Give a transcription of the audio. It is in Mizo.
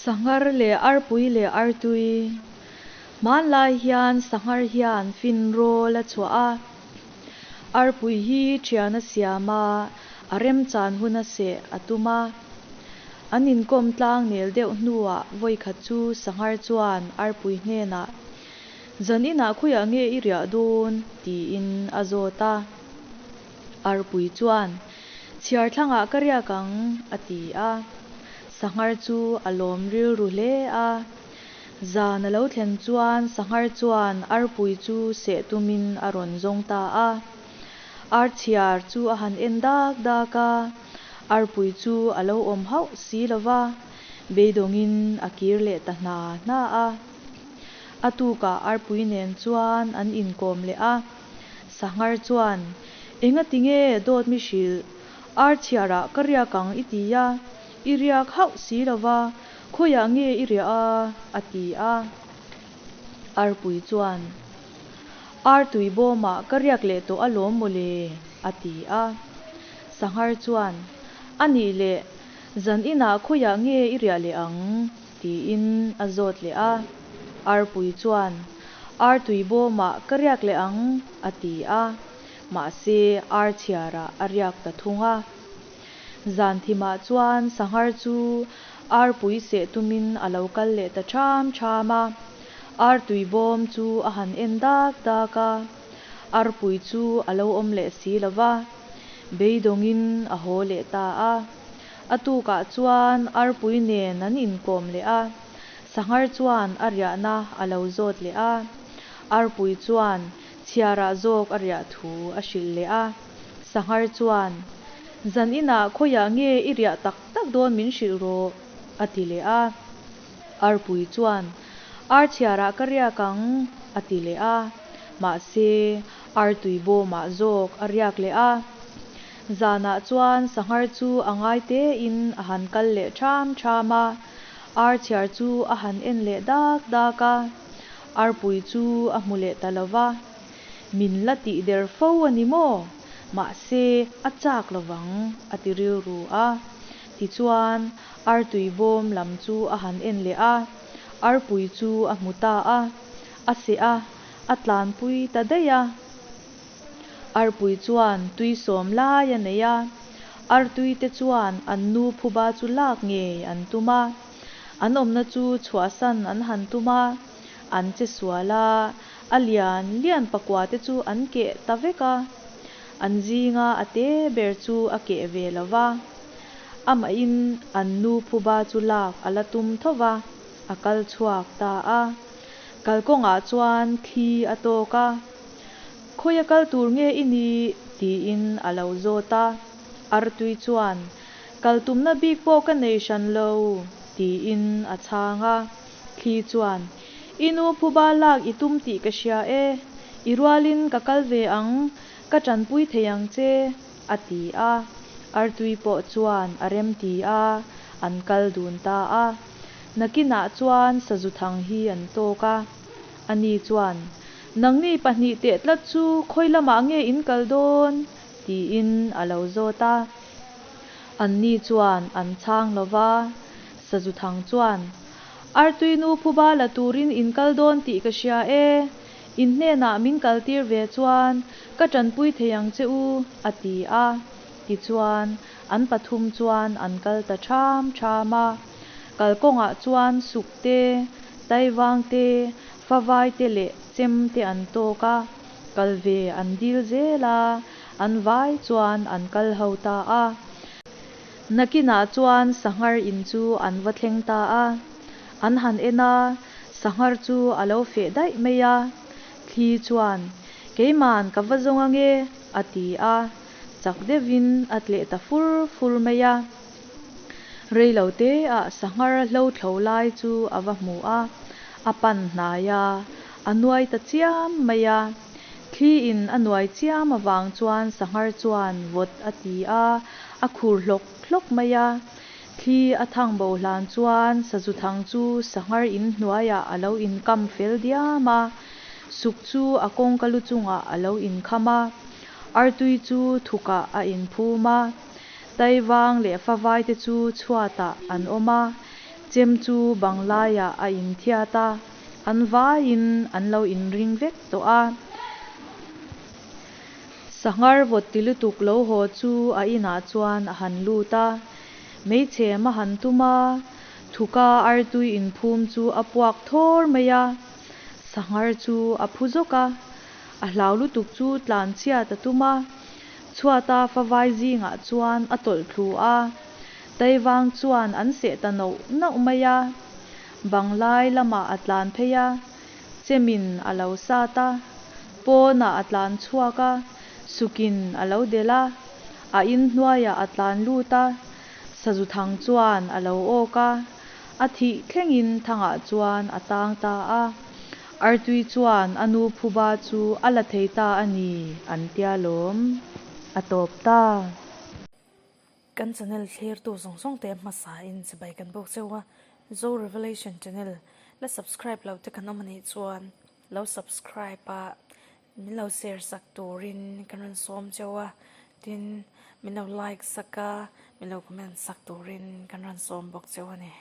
Sanghar leh Arpui leh Artui. Hmanlai hian Sanghar hian finrawl a chhuah a, Arpui hi thian a siam a, a remchan huna seh a tum a. An inkawm tlang nel deuh hnuah vawikhat chu Sanghar chuan Arpui hnenah, Zan inah khawiah nge i riah dawn? tiin a zawt a. Arpui chuan, Chhiar thlangah ka riak ang, a ti a. Sanghar chu a lawm rilru hle a. Zan a lo thlen chuan Sanghar chuan Arpui chu seh tumin a rawn zawng ta a. Archhiar chu a han en dak dak a, Arpui chu a lo awm hauh si lo va, beidawngin a kir leh ta hna hna a. A tukah Arpui nen chuan an inkawm leh a. Sanghar chuan, Engati nge dawt mi hrilh? Archhiarah ka riak ang i ti a, i riak hauh si lo va, khawiah nge i riah a? a ti a. Arpui chuan, Artui bawmah ka riak leh tawh alawm mawle, a ti a. Sanghar chuan, A nih leh, zan inah khawiah nge i riah leh ang? tiin a zawt leh a. Arpui chuan, Artui bawmah ka riak leh ang, a ti a. Mahse, archhiarah a riak ta thung a. Zan thimah chuan Sanghar chu arpui seh tumin a lo kal leh ta ṭham ṭham a. Artui bawm chu a han en dak dak a, arpui chu a lo awm leh si lo va, beidawngin a haw leh ta a. A tukah chuan arpui nen an inkawm leh a, Sanghar chuan a riahna a lo zawt leh a. Arpui chuan chhiarah zawk a riah thu a hrilh leh a. Sanghar chuan, Zan inah khawiah nge i riah tak tak dawn min hrilh rawh, a ti leh a. Arpui chuan, Archhiarah ka riak ang, a ti leh a. Mahse, artui bawmah zawk a riak leh a. Zanah chuan Sanghar chu a ngai tein a han kal leh ṭham ṭham a. Archhiar chu a han en leh dak dak a. Arpui chu a hmu leh ta lo va. Min la tih der fo a ni maw? Mahse, a chak lo vang, a ti rilru a. Tichuan, artui bawm lam chu a han en leh a, arpui chu a hmu ta a. A seh a, a tlanpui ta daih a. Arpui chuan tui sawm lai a nei a, artui te chuan an nu phuba chu lak ngei an tum a. An awmna chu chhuahsan an han tum a, an che sual a, a lian lian pakua te chu an keh ta vek a, an zinga a te ber chu a keh ve lo va. Amahin an nu phuba chu lak a la tum tho va, a kal chhuak ta a. Kalkawngah chuan thli a tawk a, Khawia kal tur nge i nih? tiin a lo zawt a. Artui chuan, Kal tumna bik pawh ka nei hran lo, tiin a chhang a. Thli chuan, I nu phuba lak i tum tih ka hria e, i rualin ka kal ve ang, ka tanpui thei ang che, a ti a. Artui pawh chuan a remti a, an kal dun ta a. Nakinah chuan sazu thang hi an tawk a. Ani chuan, Nangni pahnih teh tlat chu khawi lamah nge in kal dawn? tiin a lo zawt a. Anni chuan an chhang lo va, sazu thang chuan, Artui nu phuba la turin in kal dawn tih ka hria e, in hnenah min kaltir ve chuan ka tanpui thei ang che u, a ti a. Tichuan, an pathum chuan an kal ta ṭham ṭham a. Kalkawngah chuan suk te, taivang te, favai te leh chem te an tawk a, kal ve an dil zel a, an vai chuan an kal ho ta a. Nakinah chuan Sanghar in chu an va thleng ta a, an han en a, Sanghar chu a lo feh daih mai a. Thli chuan, Keiman ka va zawng ange, a ti a, chak deuhin a tleh ta fur fur mai a. Rei lo teah Sanghar hlo thlo lai chu a va hmu a, a pan hnai a, a nuai ta chiam mai a. Thli in a nuai chiam avang chuan Sanghar chuan vawt a ti a, a khur hlawk hlawk mai a. Thli a thang bo hlan chuan sazu thang chu Sanghar in hnuaiah a lo inkam fel diam a, suk chu a kawngka lu chungah a lo inkham a, artui chu thukah a inphum a. Taivang leh favai te chu chhuatah an awm a, Chem chu bang laiah a inthiat a, an vaiin an lo inring vek tawh a. Sanghar vawt ti lutuk lo haw chu a inah chuan a han lut a, meichhem a han tum a, thuka artui inphum chu a puak thawr mai a. Sanghar chu a phu zawk a, a hlau lutuk chu tlanchhiat a tum a, chhuata favai zingah chuan a tawlh thlu a, Taivang chuan an seh ta noh noh mai a. Bang lai lamah a tlan phei a, chemin a lo sat a, pawnah a tlan chhuak a, sukin a lo delh a, a inhnuaiah a tlan lut a, sazu thang chuan a lo awk a, a thih thlengin thangah chuan a tang ta a. Artui chuan a nu phuba chu a la thei ta a ni an tia lawm. A tawp ta. Kan channel thlirtu zawng zawng te hmasa in chibai kan bawk cheu a, Zo Revelation channel la subscribe lo te kan awm anih chuan lo subscribe a min lo share sak turin kan rawn sawm cheu a, tin min lo like sak a min lo comment sak turin kan rawn sawm bawk cheu a ni.